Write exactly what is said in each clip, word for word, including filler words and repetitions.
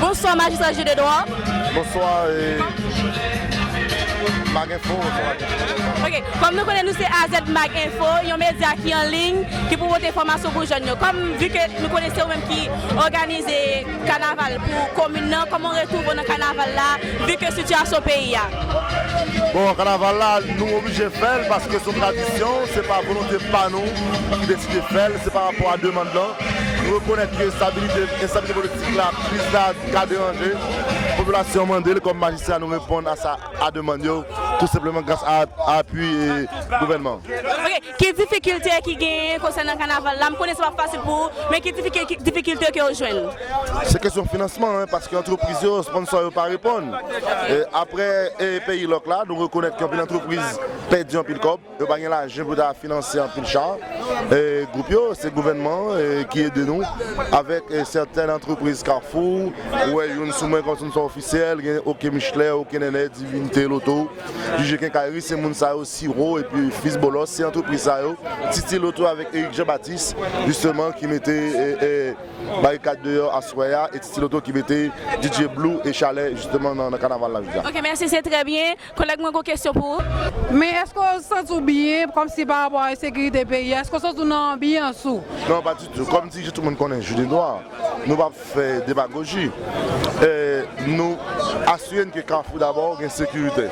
Bonswa, Majistra Jude Edouard. Bonswa, e, Mag Info, bonswa. Ok, kòm nou konnen, nou se A Z Mag Info, yon medya ki an liy, ki pou pote enfòmasyon pou jèn yo. Kòm, vi ke nou konnen se ou menm ki òganize kanaval pou komin nan, kòman w retwouve w nan kanaval la, vi ke sitiyasyon peyi a? Bon, kanaval la, nou oblije fè l paske se yon tradisyon, se pa volonte pa nou ki deside fè l, se pa rapò a demann lan. Nou rekonèt ke estabilite, enstabilite politik la, kriz la ka deranje. Popilasyon an mande l, kòm majistra, nou reponn a sa, a demann yo, tou senpleman gras a, a apui, e, gouvènman. Ok, ki difikilte ki genyen konsènan kanaval la? M konnen se pa fasil pou ou, men ki difikilte ke w jwenn? Se kesyon finansman, en, paske antrepriz yo, sponsò yo pa reponn. E, apre, e, peyi lòk la, nou rekonèt ke anpil antrepriz pèdi anpil kòb. Yo pa gen lajan pou ta finanse anpil cha. E, gwoup yo, se gouvènman, e, ki ede nou avèk, e, sèten antrepriz Kafou. Ou wè youn sou mwen kòmsi m se ofisyèl, gen OK Michelin, OK Nènè, Divinité Loto, J J Kenkayri, se moun sa yo, Siro, epi Fils Bolos, se antrepriz sa yo. Titi Loto avèk Eric Jean Baptiste, jisteman, ki mete, e, e, barikad deyò aswè a, e Titi Loto ki mete D J Blue e Chalè, jisteman, nan, nan kanaval la jodi a. Ok, mèsi, se trè byen. Kolèg mwen, gon kesyon pou ou? Men èske w santi w byen, kòmsi pa rapò a ensekirite peyi a? Èske w santi w nan anbyans ou? Non, pa ditou. Kòm di, tout moun konnen, Jude Edouard, nou p ap fè demagoji. E, nou asire n ke Kafou dabò gen sekirite,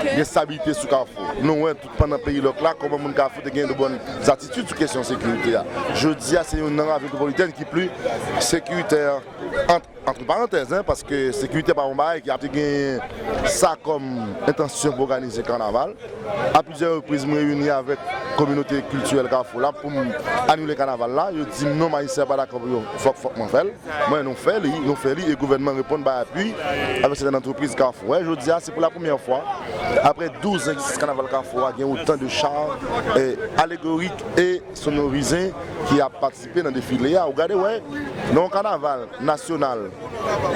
gen estabilite sou Kafou. Nou wè tout pandan peyi lòk la, kòman moun Kafou te gen de bòn atitid sou kesyon sekirite a. Jodi a, se youn nan ravin metwopolitèn ki pli sekiritè, ant, antre parantèz, en, paske sekirite pa yon bagay ki ap te gen sa kòm entansyon pou òganize kanaval. A plizyè repriz, m reyini avèk kominote kiltirèl Kafou la pou m anile kanaval la. Yo di m non, majistra pa dakò pou yo, fòk, fòk mwen fè l. Mwen, nou fè li, nou fè li, e gouvènman reponn bay apui avèk sèten antrepriz Kafou. Wè, jodi a, se pou la premyè fwa, apre douz an egzistans kanaval Kafou a, gen otan de cha, e, alegorik e sonorize ki ap patisipe nan defile a. Ou gade, wè, nan yon kanaval nasyonal,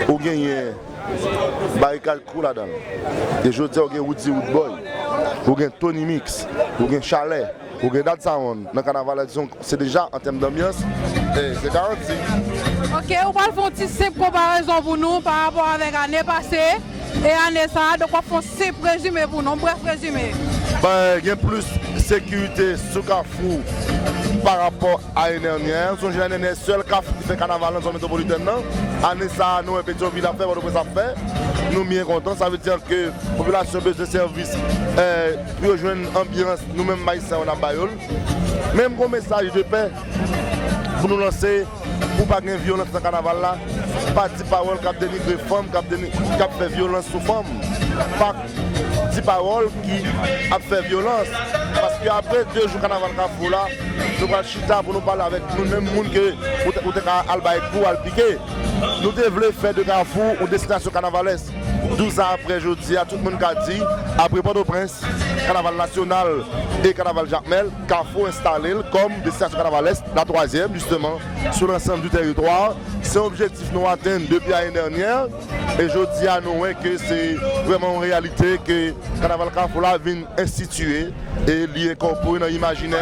ou genyen Barikad Crew ladan l. E jodi a, ou gen Roody Roodboy, ou gen Tony Mix, ou gen Chalè, ou gen Dad Sound nan kanaval la, dizon, se deja an tèm danbyans, e, se garanti. Ok, ou pral fè yon ti senp konparezon pou nou pa rapò avèk ane pase e ane sa a, donk w ap fè yon senp rezime pou nou, yon brèf rezime. Ben, gen plis sekirite sou Kafou pa rapò ane dènyè. Sonje ane dènyè, sèl Kafou ki fè kanaval nan zòn metwopolitèn nan. Ane sa a, nou wè Petyonvil ap fè, Pòtoprens ap fè. Nou byen kontan, sa vle di ke popilasyon bezwen sèvis, e, pou yo jwenn anbyans, nou menm majistra yo n ap ba yo l. Men m gen yon mesaj de pè pou nou lanse, pou pa gen vyolans nan kanaval la. Pa di pawòl k ap denigre fanm, k ap deni-, k ap fè vyolans sou fanm. Pa di pawòl ki ap fè vyolans. Paske apre de jou kanaval Kafou la, nou pral chita pou nou pale avèk nou menm moun ke ou te, ou te ka al bay kou, al pike. Nou te vle fè de Kafou yon destinasyon kanavalès. Douz an apre jodi a, tout moun ka di, apre Pòtoprens, kanaval nasyonal e kanaval Jakmèl, Kafou enstale l kòm destinasyon kanavalès, la twazyèm, jisteman, sou lansanm di teritwa. Se yon objektif nou atenn depi ane dènyè. E jodi a, nou wè ke se vrèman yon reyalite ke kanaval Kafou la vin enstitiye e li enkòpore nan imajinè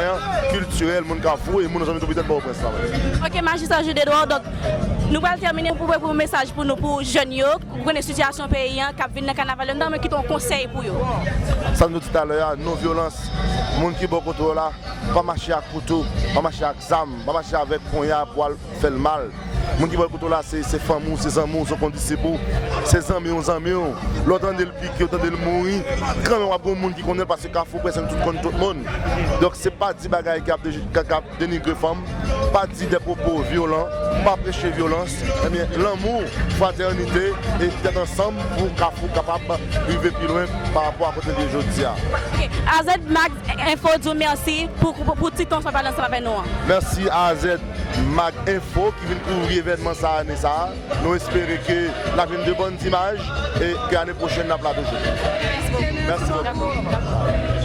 kiltirèl moun Kafou e moun nan zòn metwopolitèn Pòtoprens la menm. Ok, Majistra Jude Edouard, donk, nou pral tèmine, ou gen yon mesaj pou nou, pou jèn yo, ou konnen sitiyasyon peyi a, k ap vin nan kanaval yo, m ta renmen kite yon konsèy pou yo. Sa nou di talè a, non vyolans, moun ki bò kote w la, pa mache ak kouto, pa mache ak zam, pa mache avèk ponya pou al fè l mal. Moun ki bò kote w la, se, se fanmi w, se zanmi w, se yon kondisip ou, se zanmi w, zanmi w. Lè w tande l pike, w tande l mouri, kanmenm w ap gen yon moun ki konnen l, paske Kafou prèske nou tout konn tout moun. Donk, se pa di bagay k ap de-, k ap denigre fanm, pa di de pwopo vyolan, pa preche vyolans. Ebyen, lanmou, fratènite e tèt ansanm pou Kafou kapab rive pi lwen pa rapò a kote l ye jodi a. Ok. A Z Mag Info di w mèsi pou, pou, pou ti tan w pase ansanm avèk nou an. Mèsi A Z Mag Info ki vin kouvri evènman sa ane sa a. Nou espere ke n ap jwenn de bòn imaj e ke ane pwochèn n ap la toujou. Mèsi bokou.